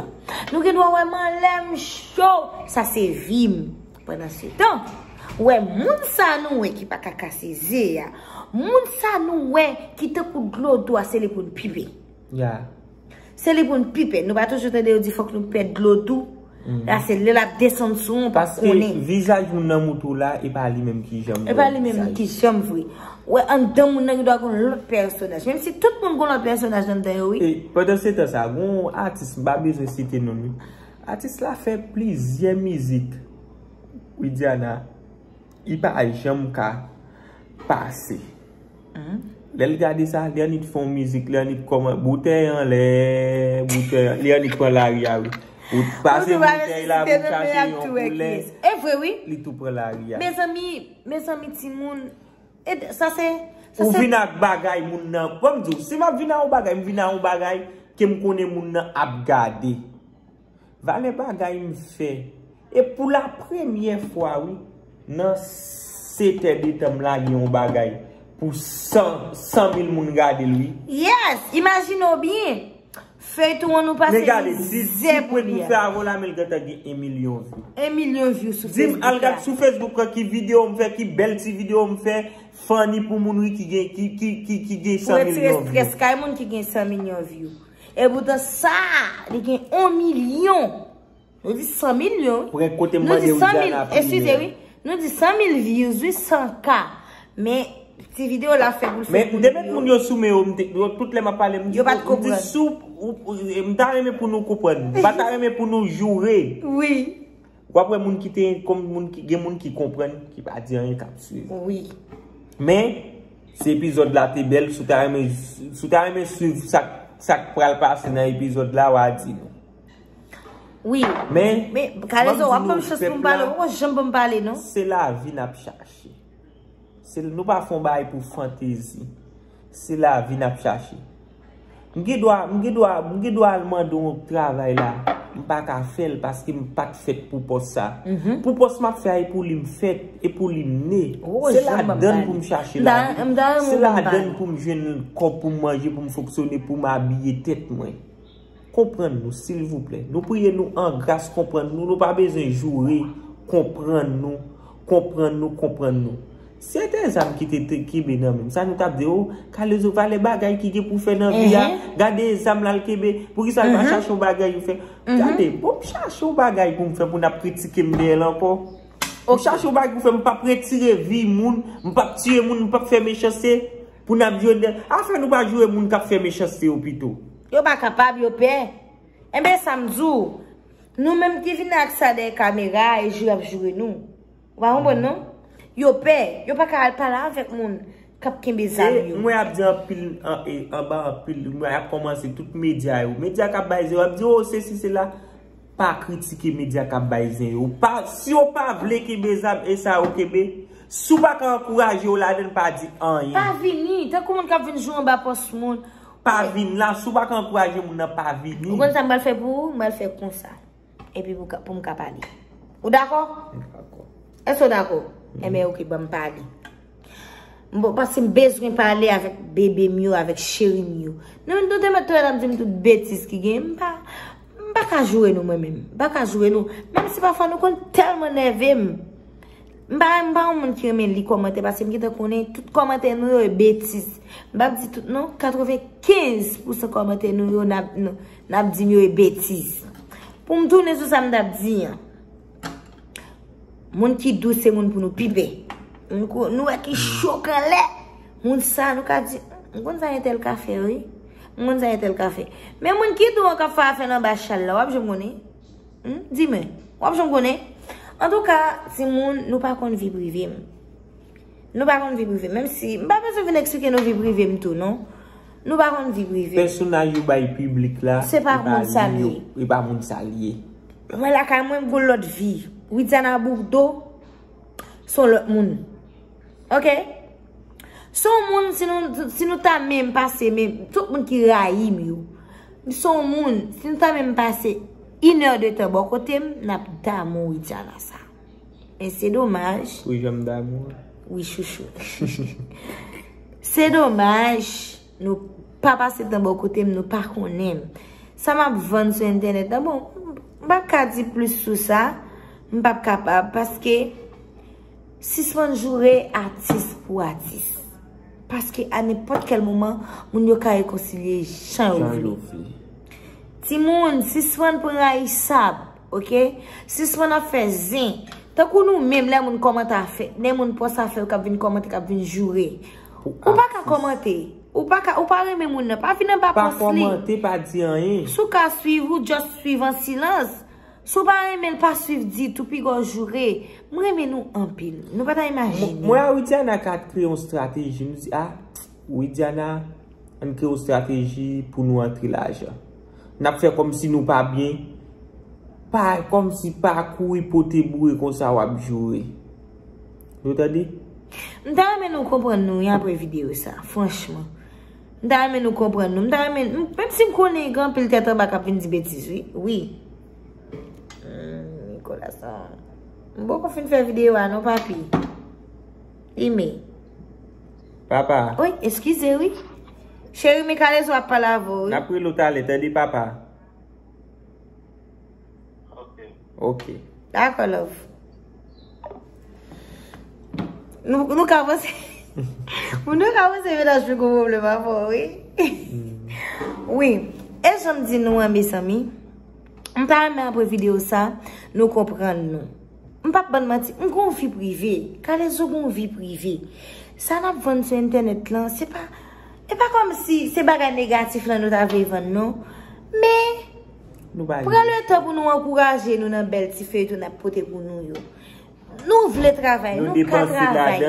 Nou gen dwa wè m anlè m cho. Sa se vi m. Pandansetan, ou wè moun sa nou wè ki pa ka kase ze a. Moun sa nou wè ki tankou dlo dou a, se li pou n pipe. Ya. Se li pou n pipe. Nou pa toujou tande yo di fòk nou pèd dlo dou. La se lè l ap desann sou ou, ou p ap konnen. Paske vizaj moun nan moutou la, e pa li menm ki janm vre. E pa li menm ki janm vre. Ou wè anndan moun nan gen dwa gon lòt pèsonaj. Menm si tout moun gon lòt pèsonaj anndan yo, wi. E pandan se tan sa, gon atis, m pa bezwen site non l, wi. Atis la fè plizyè mizik, Widiana, li pa janm ka pase. Lè l gade sa, li annik fè yon mizik, li annik kòman, boutèy anlè, boutèy, li annik pran lari a, wi. Ou pase boutèy la pou chache yon koulè. E vre, wi. Li tou pran lari a. Mezanmi, mezanmi, timoun, e sa se, sa se. Ou vin ak bagay moun nan. Ban m di w, si m ap vin ak yon bagay, m vin ak yon bagay ke m konnen moun nan ap gade. Valè bagay m fè. E pou la premyè fwa, wi, nan sete de tan m lage yon bagay pou san, san mil moun gade l, wi. Yes! Imajine w byen. Feyton an nou pase mizè pou li a. Men gade, di, di pwen m fè avè w la, men l gentan gen yon milyon view. Yon milyon view sou Facebook la. Di m, al gad sou Facebook lan ki videyo m fè, ki bèl ti videyo m fè, funny pou moun, wi, ki gen, ki, ki, ki, ki gen san milyon view. Pou retire strès kay moun ki gen san milyon view. Epoutan sa, li gen yon milyon. Nou di san milyon, wi. Pran kote m mande w, Diana, priye. Eskize, wi. Nou di san mil views, wi, san K. Men, ti videyo la fè pou l fè pou li yo. Men, depi moun yo sou men yo, m te, yo, tout lè m ap pale, m di, yo pa t konprann. M di sou, ou, ou, m ta renmen pou nou konprann. M pa ta renmen pou nou joure. Wi. W ap wè moun ki te, kòm moun ki, gen moun ki konprann, ki pa di anyen, k ap swiv. Wi. Men, si epizòd la te bèl, si w ta renmen, si w ta renmen swiv sa, sa k pral pase nan epizòd la, w a di nou. Wi. Men, men, Kalezo, w ap ban m chans pou m pale, w poko janm ban m pale, non. Se lavi n ap chache. Se, nou pa fè yon bagay pou fantezi. Se lavi n ap chache. M gen dwa, m gen dwa, m gen dwa al mande yon travay la. M pa ka fè l paske m pa t fèt pou pòs sa. Pou pòs m ap fè a, e pou li m fèt, e pou li m ne. Se ladan l pou m chache lavi. Se ladan l pou m jwenn kòb pou m manje, pou m fonksyone, pou m abiye tèt mwen. Konprann nou, silvouplè. Nou priye nou an gras, konprann nou. Nou pa bezwen joure. Konprann nou. Konprann nou, konprann nou. Si se te zam ki te, te kenbe nan men m, sa nou t ap di, o, Kalezo, valè bagay ki gen pou fè nan vi a. Gade zam la l kenbe. Poukisa l pa chache yon bagay pou fè? Gade, bon, m chache yon bagay pou m fè, pou n ap kritike m dèyè l ankò. M chache yon bagay pou fè, m p ap retire vi moun, m p ap tiye moun, m p ap fè mechanste pou n ap jwenn dèyè. Afè nou pa joure moun k ap fè mechanste yo pito. Yo pa kapab, yo pè. Enben, sa m di w, nou menm ki vin ak sa dèyè kamera a, e joure y ap joure nou. Ou pa konprann, non? Yo pè, yo pa ka al pale avèk moun k ap kenbe zam yo. E mwen ap di anpil, an, e, anba anpil, mwen ap kòmanse tout medya yo. Medya k ap bay zero, ap di, o, sesi, sela. Pa kritike medya k ap bay zen yo. Pa, si yo pa vle kenbe zam, e sa yo kenbe. Si w pa ka ankouraje yo ladan l, pa di anyen. Pa vini, tankou moun k ap vin joure anba pòs moun. Pa vin la, si w pa ka ankouraje moun nan, pa vini. Ou konn sa m pral fè pou ou? M pral fè konsa. Epi pou ka, pou m ka pale. Ou dakò? M dakò. Èske w dakò? Enben, oke, ban m pale. M bon, paske m bezwen pale avèk bebe m yo, avèk cheri m yo. Nou, nou te mèt tou ap di m tout betiz ki gen. M pa, m pa ka joure nou, mwen menm. M pa ka joure nou. Menm si pafwa nou konn tèlman nève m. M pa, m pa yon moun ki renmen li kòmantè, paske m gentan konnen tout kòmantè nou yo e betiz. M p ap di tout non, katrevenkenz pousan kòmantè nou yo n ap, n, n ap di m yo e betiz. Pou m tounen sou sa m t ap di an. Moun ki dou se moun pou nou pi pè. Moun ko, nou wè ki cho k anlè. Moun sa nou ka di, m konn sa entèl ka fè, wi. M konn sa entèl ka fè. Men moun ki dou an k ap fè afè l anba chal la, w ap janm konnen. Hmm? Di mwen, w ap janm konnen? Antouka, timoun, nou pa konn vi prive m. Nou pa konn vi prive m. Menm si, m pa bezwen vin eksplike nou vi prive m tou, non. Nou pa konn vi prive m. Pèsonaj yo bay piblik la, se pa moun sa l ye. E pa moun sa l ye. Mwen lakay mwen, m gon lòt vi. Widiana Bourdeau, se yon lòt moun. Oke? Se yon moun, si nou, si nou ta menm pase, men tout moun ki rayi m yo, se yon moun, si nou ta menm pase inè de tan bò kote m, n ap damou Widiana sa. Men se domaj. Wi, jan m damou. Wi, chouchou. Se domaj, nou pa pase tan bò kote m, nou pa konnen m. Sa m ap vann sou entènèt la, bon, m p ap ka di plis sou sa, m p ap kapab, paske sispann joure atis pou atis. Paske a nenpòt kèl moman, moun yo ka rekonsilye jan yo vle. Timoun, sispann pran rayisab, oke? Sispann ap fè zen. Tankou nou menm, lè moun kòmante afè, lè moun pòs afè yo k ap vin kòmante, k ap vin joure. Ou pa ka kòmante. Ou pa ka, ou pa renmen moun nan, pa vin anba pòs li. Pa kòmante, pa di anyen. Si w ka swiv, ou just swiv an silans. Si w pa renmen l, pa swiv ditou, piga w joure. M renmen nou anpil. Nou pa ta imajine. Mwen a Widiana ka kreye yon estrateji. M di, a, Widiana, ann kreye yon estrateji pou nou antre lajan. N ap fè kòmsi nou pa byen. Pa, kòmsi pa kouri pote boure konsa w ap joure. Nou tande? M ta renmen nou konprann nou wi apre videyo sa, franchman. M ta renmen nou konprann nou. M ta renmen, m, menm si m konnen gen anpil tèt anba k ap vin di betiz, wi. Wi. Hmm, Nicolas, non. M poko fin fè videyo a, non, papi. Ime. Papa. Wi, eskize, wi. Cheri, men Kalezo ap pale avè w, wi. N ap rele w talè, tande, papa. Ok. Dakò, love. Nou, nou ka panse. Nou ka panse mennaj mwen gon pwoblèm avè w, wi. Wi. E jan m di nou an, mezanmi, m ta renmen apre videyo sa, nou konprann nou. M p ap bann manti, m gon vi prive. Kalezo gon vi prive. Sa n ap vann sou entènèt lan, se pa, e pa kòmsi se bagay negatif lan nou ta vle vann, non. Men, pran letan pou nou ankouraje nou nan bèl ti feyton n ap pote pou nou yo. Nou vle travay, nou ka travay.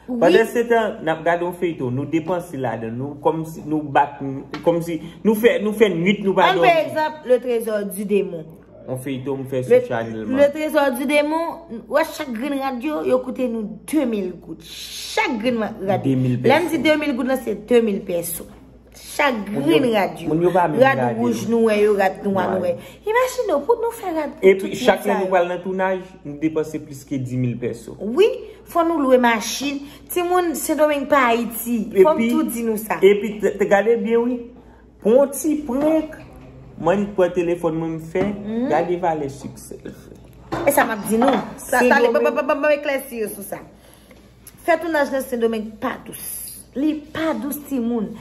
Pandansetan, n ap gade yon feyton, nou depanse ladan l, nou kòmsi, nou bat, kòmsi, nou fè, nou fè nwit, nou pa dòmi. Ann pran egzanp, Le Trésor du Démon. Yon feyton m fè sou Channel Man. Le Trésor du Démon, ou wè chak grenn rad yo, yo koute nou de mil goud. Chak grenn rad. De mil pèso. Lè m di de mil goud lan, se de mil pèso. Chak grenn rad yo. Moun yo pa menm rad gade wouj nou wè yo, rad nwa nou wè. Imajine w, pou nou fè rad pou tout moun sa yo. Epi chak lè nou pral nan tounaj, nou depanse plis ke dis mil pèso. Wi, fò nou lwe machin. Timoun, Sendomeng pa Ayiti. Fò m tou di nou sa. Epi, te, te gade byen, wi. Pou yon ti prank, m annik pran telefòn mwen, m fè, gade valè siksè l fè. E sa m ap di nou. Sa, talè, ban, ban, ban, ban, ban m eklèsi yo sou sa. Fè tounaj nan Sendomeng pa dous. Li pa dous, timoun.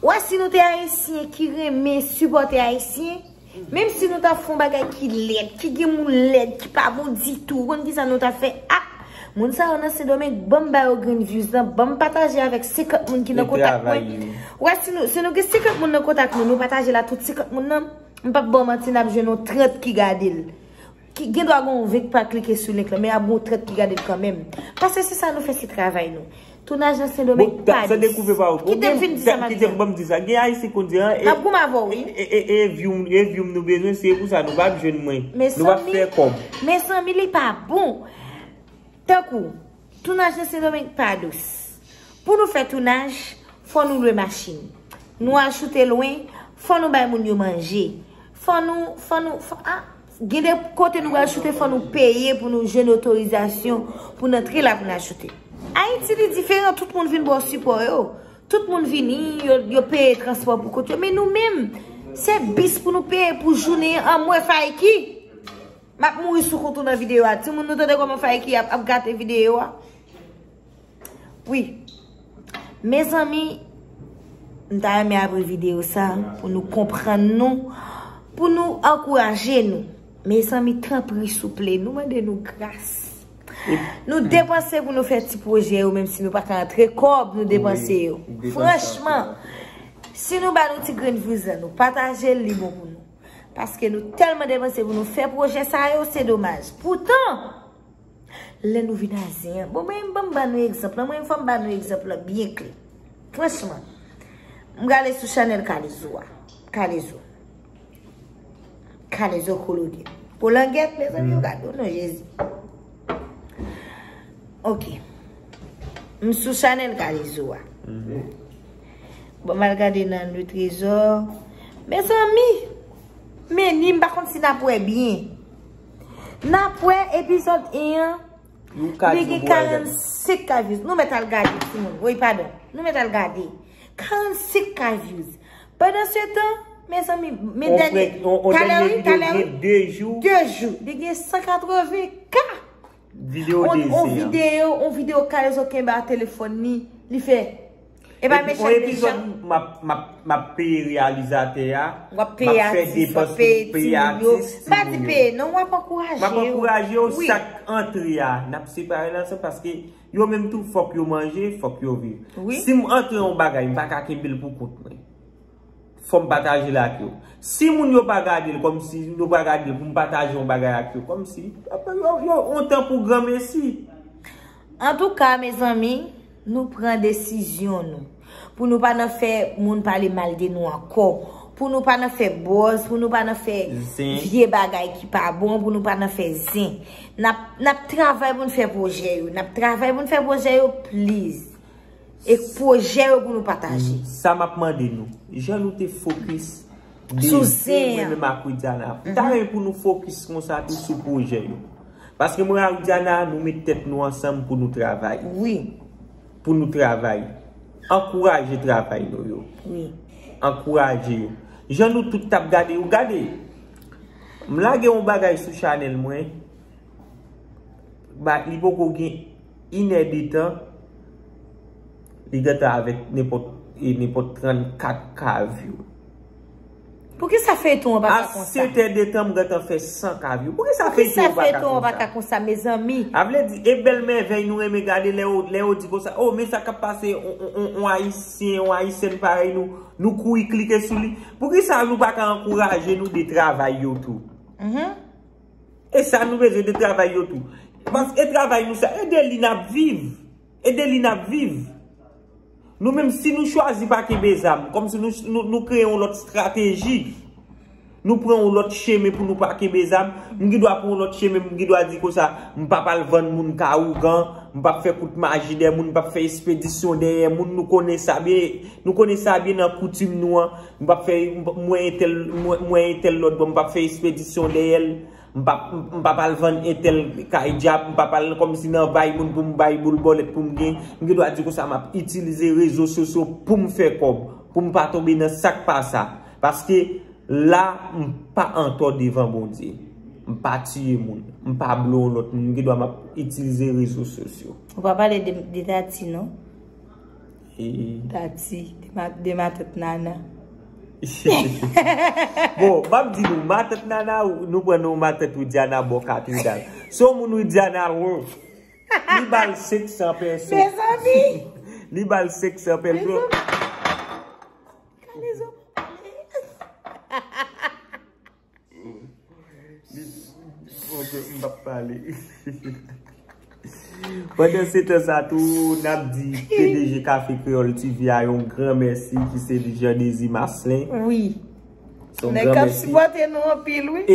Wè, si nou te Ayisyen ki renmen sipòte Ayisyen, menm si nou ta fè yon bagay ki lèd, ki gen moun lèd, ki pa bon ditou, ou konn kisa nou ta fè? Ah! Moun sa yo nan Sendomeng, ban m ba yo grenn views lan, ban m pataje avèk senkant moun ki nan kontak mwen. Wè, si nou, si nou gen senkant moun nan kontak nou, nou pataje l a tout senkant moun nan, m p ap ba w manti, n ap jwenn yon trant ki gade l. Ki, gen dwa gen yon ven ki pa klike sou link lan, men ap gen yon trant ki gade l kanmenm. Paske se sa nou fè, se travay nou. Tounaj nan Sendomeng pa dous. Kite m fin di sa m ap di a. Kite m, ban m di sa. Gen Ayisyen konn di, an, e, n ap goumen avè w, wi. E, e, e, e view m, e view m nou bezwen, se pou sa nou p ap jwenn mwen. Nou p ap fè kòb. Mezanmi, li pa bon. Tankou, tounaj nan Sendomeng pa dous. Pou nou fè tounaj, fò nou lwe machin. Nou al choute lwen, fò nou bay moun yo manje. Fò nou, fò nou, fò, ah, gen de kote nou pral choute, fò nou peye pou nou jwenn otorizasyon pou n antre la pou n al choute. Ayiti, li diferan, tout moun vin ba w sipò yo. Tout moun vini, yo, yo peye transpò pou kont yo. Men nou menm, se bis pou nou peye pou jounen an, mwen Faiki. M ap mouri sou kont ou nan videyo a. Timoun, nou tande kòman Faiki ap, ap gate videyo a? Wi. Mezanmi, m ta renmen apre videyo sa pou nou konprann nou, pou nou ankouraje nou. Mezanmi, tanpri, souple, nou mande nou gras. Nou depanse pou nou fè ti pwojè yo, menm si nou pa ka antre kòb, nou depanse yo. Franchman, si nou ba nou ti grenn views lan, nou pataje l, li bon pou nou. Paske nou tèlman depanse pou nou fè pwojè sa yo, se domaj. Poutan, lè nou vin a zen an, bon, mwen, ban m ba nou egzanp lan. Mwen, fò m ba nou egzanp lan byen klè. Franchman, m gade sou chanèl Kalezo a. Kalezo. Kalezo Kolonye. Kolangèt, mezanmi, yo gade w non, Jezi. Ok. M sou chanèl Kalezo a. Bon, m al gade nan Le Trésor. Mezanmi, men ni m pa konn si n ap wè byen. N ap wè epizòd en an. Li gen karannsenk K views. Nou mèt al gade, timoun. Woy, padon. Nou mèt al gade. Karannsenk K views. Pandan se tan, mezanmi, men dènye, talè wi, talè wi. De jou. De jou. Li gen san katreven K. Videyo de zen an. On videyo, on videyo Kalezo kenbe a telefòn li, li fè. E pa mechan deja. Epi on epizòd m ap, m ap, m ap peye reyalizatè a, m ap fè depans pou peye atis, m pa di peye non, m ap ankouraje yo. M ap ankouraje yo, sak antre a, n ap separe l ansanm paske yo menm tou fòk yo manje, fòk yo viv. Si m antre yon bagay, m pa ka kenbe l pou kont mwen. Fò m pataje l ak yo. Si moun yo pa gade l kòmsi, yo pa gade l pou m pataje yon bagay ak yo, kòmsi, yo, yo, on tan pou granmesi. Antouka, mezanmi, nou pran desizyon nou. Pou nou pa nan fè moun pale mal de nou ankò. Pou nou pa nan fè buzz, pou nou pa nan fè vye bagay ki pa bon, pou nou pa nan fè zen. N ap, n ap travay pou n fè pwojè yo. N ap travay pou n fè pwojè yo, please. E pwojè yo pou nou pataje. Sa m ap mande nou, jan nou te fokis de zen, mwen menm ak Widiana, m ta renmen pou nou fokis konsa tou sou pwojè yo. Paske mwen ak Widiana, nou met tèt nou ansanm pou nou travay. Wi. Pou nou travay. Ankouraje travay nou yo. Wi. Ankouraje yo. Jan nou tout t ap gade yo, gade. M lage yon bagay sou chanèl mwen. Ba, li poko gen inè de tan, li gentan avèk nenpòt, e, nenpòt trannkat K view. Poukisa feyton an pa ka konsa? A sèt è de tan, m gentan fè san K view. Poukisa feyton an pa ka konsa, mezanmi? A vle di, e bèl mèvèy nou renmen gade lè yo, lè yo di konsa, oh, men sa k ap pase, on, on, on, on Ayisyen, on Ayisyèn parèy nou, nou kouri klike sou li. Poukisa nou pa ka ankouraje nou de travay yo tou? E sa nou bezwen de travay yo tou. Paske travay nou sa, e de li n ap viv. E de li n ap viv. Nou menm, si nou chwazi pa kenbe zam, kòmsi nou, nou, nou kreye yon lòt estrateji, nou pran yon lòt chemen pou nou pa kenbe zam, m gen dwa pran yon lòt chemen, m gen dwa di konsa, m pa pral vann moun ka ougan, M p ap fè kout maji dèyè moun, m p ap fè espedisyon dèyè moun. Nou konnen sa byen, nou konnen sa byen nan koutim nou an. M p ap fè, m p- m wè entèl, m wè, m wè entèl lòt bò, m p ap fè espedisyon dèyè l. M p ap, m p ap al vann entèl kay djab, m p ap al kòmsi nan bay moun pou m bay boul bòlèt pou m gen. M gen dwa di konsa, m ap itilize rezo sosyo pou m fè kòb, pou m pa tonbe nan sa k pa sa. Paske la, m pa antò devan Bondye. M pa tiye moun. M pa blo yon lòt moun. M gen dwa m ap itilize rezo sosyo. Ou pa pale de, de Tati, non? E Tati, de ma, de matant Nana. Bon, m ap di nou, matant Nana, nou pran nou matant Widiana bò katedral. Se yon moun Widiana, li ba l senk san pèso. Mezanmi! Li ba l senk san pèso. Mezanmi! Kalezo pa pale. Ok, m p ap pale. Pandan se tan sa tou, n ap di P D G Kafe Kreyòl T V a yon gran mèsi, ki se Jean Désir Marcelin. Wi. Se yon gran mèsi. Nèg k ap sipòte nou anpil, wi. E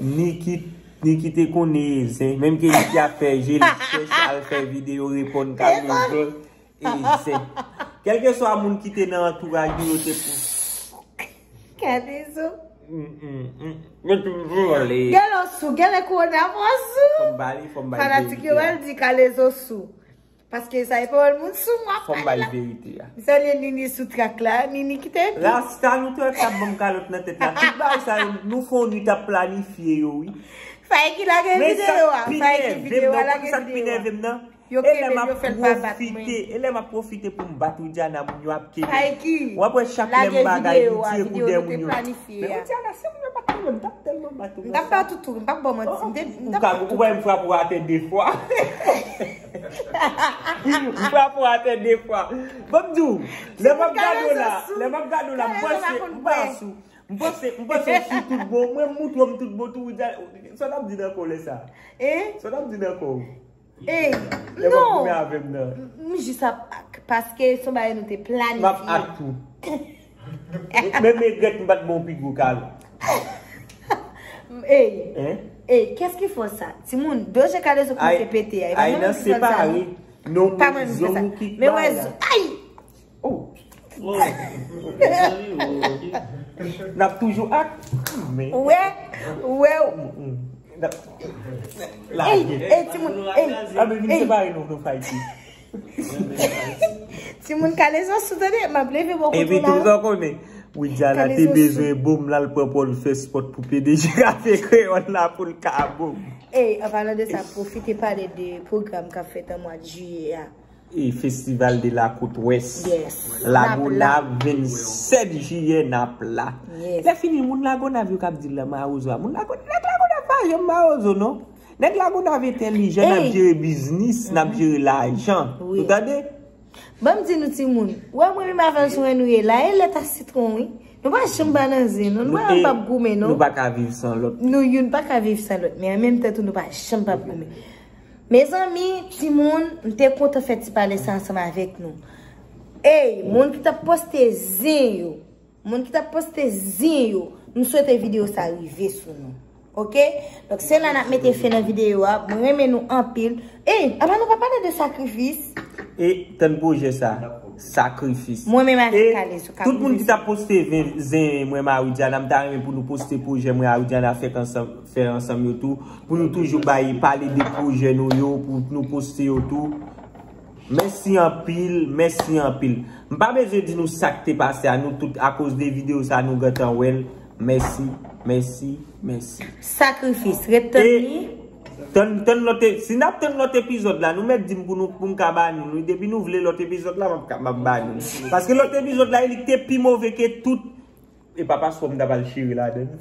Niki, Niki te konnen zen. Menm ke Niki ap fè je li chèch, al fè videyo reponn Kalezo. E zen. Kèlkeswa moun ki te nan antouraj nou, yo te pou. Kalezo. Mm, mm, mm. Yo toujou ale. Gèlè sou, gèlè kowona mwen sou. Fò m ba li, fò m ba li verite a. Fanatik yo al di Kalezo sou. Paske sa e pawòl moun sou mwen. Fò m ba li verite a. M salye Nini sou trak la, Nini ki te epi. Rasta nou te wè k ap ban m kalòt nan tèt la. Tout bagay sa yo, nou fè yon nwit ap planifye yo, wi. Faye ki lage videyo a, Faye ki videyo a, lage videyo a. Yo kenbe l, yo fè l pa bat mwen. E lè m ap pwofite pou m bat Widiana, moun yo ap kenbe. W ap wè chak lè m bagay, li tire kou dèyè moun yo. Men Widiana, se moun yo pa t kenbe m, m t ap tèlman bat ou. M t ap bat ou tou, m p ap ba w manti. M te, m t ap bat ou tou. Ou wè m frape w atè de fwa. M frape w atè de fwa. Ban m di w, lè m ap gade w la, lè m ap gade w la, m panse, m pa sou. M panse, m panse w sou tout bon. Mwen, m moutre w tout bon tou, Widiana. Sa w t ap di nan kò w lè sa? Sa w t ap di nan kò w? Ey, non. Lè w ap goumen avè m nan. M jis ap ak, paske se yon bagay nou te planifye. M ap ak tou. Men, men regrèt m pa t ba w pi gwo kalòt. Ey, ey, kès ki fò sa? Timoun, do je Kalezo kòmanse pete a. E pa menm ki fè l sa, non. Pa mwen ki fè sa. Men wè, ay! Oh. N ap toujou ak. Ou wè, ou wè. N ap lage. Ey, ey, timoun, ey, ey. Timoun, Kalezo sou, tande, m ap leve bò kote w la. Epi tou, sa w konnen, Widiana te bezwen bon, l al pran pòl fè spòt pou P D G Kafe Kreyòl la pou l ka bon. Ey, an palan de sa, pwofite pale de pwogram k ap fèt an mwa jiyè a. E Festival de la Côte Ouest. Lagonav, vennsèt jiyè, n ap la. Lè fini, moun Lagonav yo k ap di l nan mawozo a. Moun Lago-, nèg Lagonav pa janm mawozo, non. Nèg Lagonav entèlijan, n ap jere biznis, n ap jere lajan. Ou tande? Ban m di nou, timoun, ou wè mwen menm avè l sou en nou ye la, e lèt a sitwon, wi. Nou pa janm pa nan zen, non. Nou pa janm p ap goumen, non. Nou pa ka viv san lòt. Nou youn pa ka viv san lòt, men an menm tan tou, nou pa janm p ap goumen. Mezanmi, timoun, m te kontan fè ti pale sa ansanm avèk nou. Ey, moun ki t ap poste zen yo, moun ki t ap poste zen yo, m swete videyo sa rive sou nou. Oke? Donk, se la n ap mete fen nan videyo a. Mwen renmen nou anpil. Ey, apa nou pa pale de sakrifis? E tann pwojè sa, sakrifis. Mwen menm avèk Kalezo k ap viv. Tout moun ki t ap poste zen, zen mwen, Marie Diana, m ta renmen pou nou poste pwojè mwen, Marie Diana, fèk ansanm, fè ansanm yo tou. Pou nou toujou bay, pale de pwojè nou yo, pou nou poste yo tou. Mèsi anpil, mèsi anpil. M pa bezwen di nou sa k te pase a nou tout, akoz de videyo sa nou gentan wè l. Mèsi, mèsi, mèsi. Sakrifis, ret tann li. Tann, tann lòt e-, si n ap tann lòt epizòd la, nou mèt di m pou nou, pou m ka ba nou. Nou, depi nou vle lòt epizòd la, m ap ka, m ap ba nou. Paske lòt epizòd la, e li k te pi move ke tout. E pa paspò m ta pral chire ladann.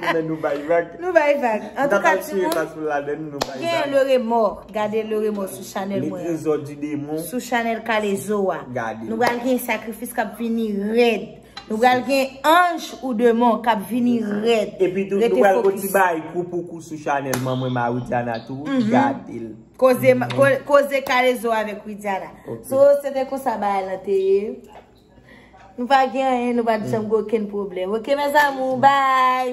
Men nou bay vag. Nou bay vag. Antouka, timoun, gen le remò. Gade le remò sou chanèl mwen an. Sou chanèl Kalezo a. Nou pral gen sakrifis k ap vini rèd. Nou pral gen anj ou demon k ap vini rèd. Epi tou, nou pral gon ti bay kou pou kou sou chanèl manman Marie Diana tou. Gade l. Koze, ko-, koze Kalezo avèk Widiana. So, se te konsa bagay lan te ye. Nou pa gen anyen, nou pa t janm gen okenn pwoblèm. Oke, mes amours, bye.